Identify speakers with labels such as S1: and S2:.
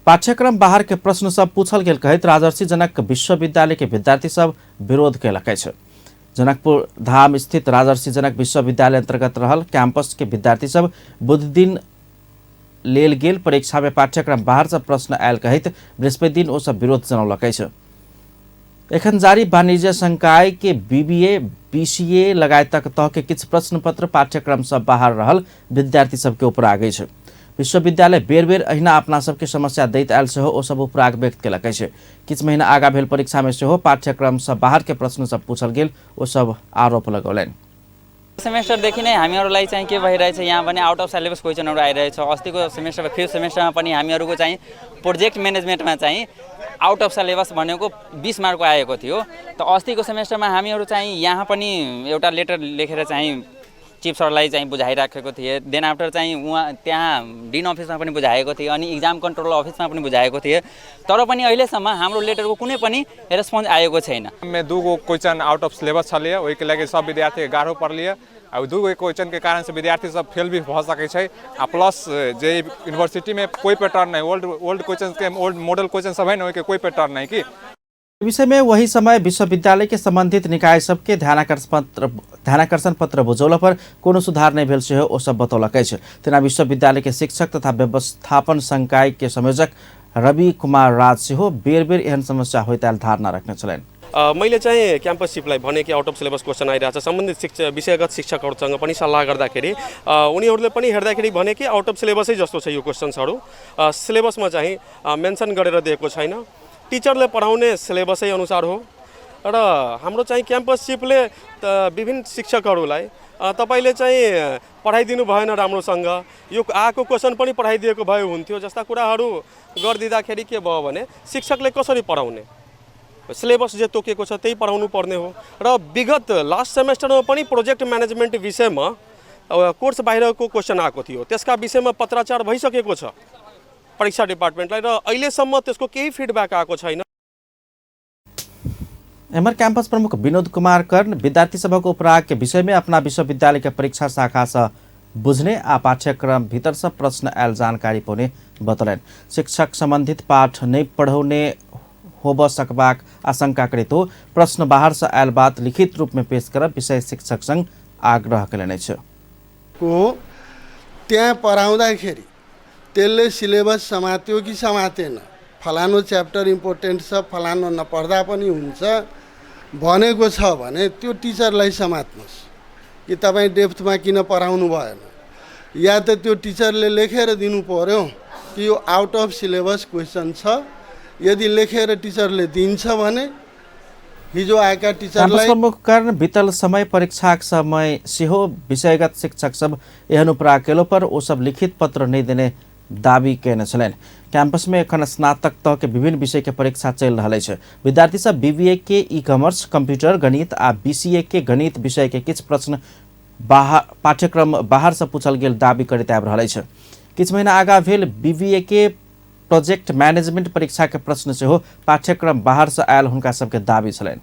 S1: पाठ्यक्रम बाहर के प्रश्न सब पूछल गेल कहैत राजर्षि जनक विश्वविद्यालय के विद्यार्थी सब विरोध केलक अछि। जनकपुर धाम स्थित राजर्षि जनक विश्वविद्यालय अंतर्गत रहल कैंपस के विद्यार्थी सब बुध दिन लेल गेल परीक्षा में पाठ्यक्रम बाहर से प्रश्न आयल कहैत बृहस्पति दिन ओ सब विरोध जनौलक अछि। एखन जारी वाणिज्य संकाय के बीबीए बीसीए लगायतक तह के किछु प्रश्न पत्र पाठ्यक्रम सब बाहर रहल विद्यार्थी सबके उपराग अछि। विश्वविद्यालय बेर बेर अहिना अपना सबके समस्या दैत आयल सेहो ओ सब उपराग व्यक्त केलक अछि। किछु महीना आगा भेल परीक्षा में सेहो पाठ्यक्रम सब बाहर के प्रश्न सब पूछल गेल ओ सब आरोप लगौलनि।
S2: सेमेस्टरदेखि नै हामीहरूलाई चाहिँ के भइरहेछ, यहाँ पनि आउट अफ सिलेबस क्वेसनहरू आइरहेछ। अस्तिको सेमेस्टरमा फिफ्थ सेमेस्टरमा पनि हामीहरूको चाहिँ प्रोजेक्ट म्यानेजमेन्टमा चाहिँ आउट अफ सिलेबस भनेको 20 मार्कको आएको थियो। त अस्तिको सेमेस्टरमा हामीहरू चाहिँ यहाँ पनि एउटा लेटर लेखेर चाहिँ चीफ सरलाई चाहिँ बुझाइराखेको थिए। देन आफ्टर चाहिँ उहाँ त्यहाँ डिन अफिसमा पनि बुझाएको थिए अनि इक्जाम कन्ट्रोल अफिसमा पनि बुझाएको थिए। तर पनि अहिलेसम्म हाम्रो लेटरको कुनै पनि रेस्पोन्स आएको छैन।
S3: में दूगो क्वेश्चन आउट ऑफ सिलेबस छलिए, ओहि के लगे सब विद्यार्थी गाढ़ो पड़लिए। आ दूगो क्वेश्चन के कारण से विद्यार्थी सब फेल भी भ सकै छै। आ प्लस जे यूनिवर्सिटी में कोई पैटर्न नहीं, ओल्ड क्वेश्चन के ओल्ड मॉडल क्वेश्चन सब है ना, के कोई पैटर्न नहीं कि
S1: विषय में वही समय विश्वविद्यालय के संबंधित निकाय सबके ध्यानाकर्षण पत्र बुझौला पर कोनो सुधार नहीं भेल सेहो ओ सब बतौलक अछि। तेना विश्वविद्यालय के शिक्षक तथा व्यवस्थापन संकाय के संयोजक रवि कुमार राज सेहो बेर बेर एहन समस्या होइत आयल धारणा रखने छलैन।
S4: मैले चाहिँ क्याम्पससिपलाई भने कि आउट अफ सिलेबस क्वेसन आइरहेछ। सम्बन्धित विषयगत शिक्षकहरूसँग पनि सल्लाह गर्दाखेरि उनीहरूले पनि हेर्दाखेरि भने कि आउट अफ सिलेबसै जस्तो छ यो क्वेसन्सहरू। सिलेबसमा चाहिँ मेन्सन गरेर दिएको छैन। टिचरले पढाउने सिलेबसै अनुसार हो र हाम्रो चाहिँ क्याम्पससिपले विभिन्न शिक्षकहरूलाई तपाईले चाहिँ पढाइदिनु भएन राम्रोसँग, यो आएको क्वेसन पनि पढाइदिएको भए हुन्थ्यो जस्ता कुराहरू गरिदिँदाखेरि के भयो भने शिक्षकले कसरी पढाउने, सिलेबस जे तोकेको छ त्यही पढाउनु पर्ने हो। र विगत लास्ट सेमेस्टरमा पनि प्रोजेक्ट म्यानेजमेन्ट विषयमा कोर्स बाहिरको क्वेसन आएको थियो। त्यसका विषयमा पत्राचार भइसकेको छ परीक्षा डिपार्टमेन्टलाई र अहिलेसम्म त्यसको केही फिडब्याक आएको छैन।
S1: एमआर कैंपस प्रमुख विनोद कुमार कर्ण विद्यार्थी सभा उपराग के विषय में अपना विश्वविद्यालय के परीक्षा शाखा से बुझने आ पाठ्यक्रम भीतर से प्रश्न आयल जानकारी पौने बतौलन। शिक्षक संबंधित पाठ नहीं पढ़ौने होब सकबाक आशंका करित हो प्रश्न बाहर से आयल बात लिखित रूप में पेश कर विषय शिक्षक संग आग्रह करेन
S5: त्यहाँ पढाउँदाखेरि त्यसले सिलेबस समात्यो कि समातेन, फलानो च्याप्टर इम्पोर्टेन्ट छ, फलानो नपढ्दा पनि हुन्छ भनेको छ भने त्यो टिचरलाई समात्नुहोस् कि तपाईँ डेप्थमा किन पढाउनु भएन, या त त्यो टिचरले लेखेर दिनु पर्यो कि यो आउट अफ सिलेबस क्वेसन छ। यदि लेखेर टिचरले दिन्छ भने हिजो आएका टिचरलाई
S1: प्रमुख कारण बीतल समय परीक्षा समय सेहो विषयगत शिक्षक सब एहन उपराग केलो पर ओ सब लिखित पत्र नहीं देने दावी केने छलैन। कैंपस में एखन स्नातक तह के विभिन्न विषय के परीक्षा चल रहा है। विद्यार्थी सब बीबीए के ई कॉमर्स, कंप्यूटर, गणित आ बीसीए के गणित विषय के किछु प्रश्न पाठ्यक्रम बाहर से पूछल गेल दावी करैत आबि रहल अछि। किछु महीना आगा भेल बीबीए के प्रोजेक्ट मैनेजमेंट परीक्षा के प्रश्न सेहो पाठ्यक्रम बाहर से आयल हुनका सबके दावी छलैन।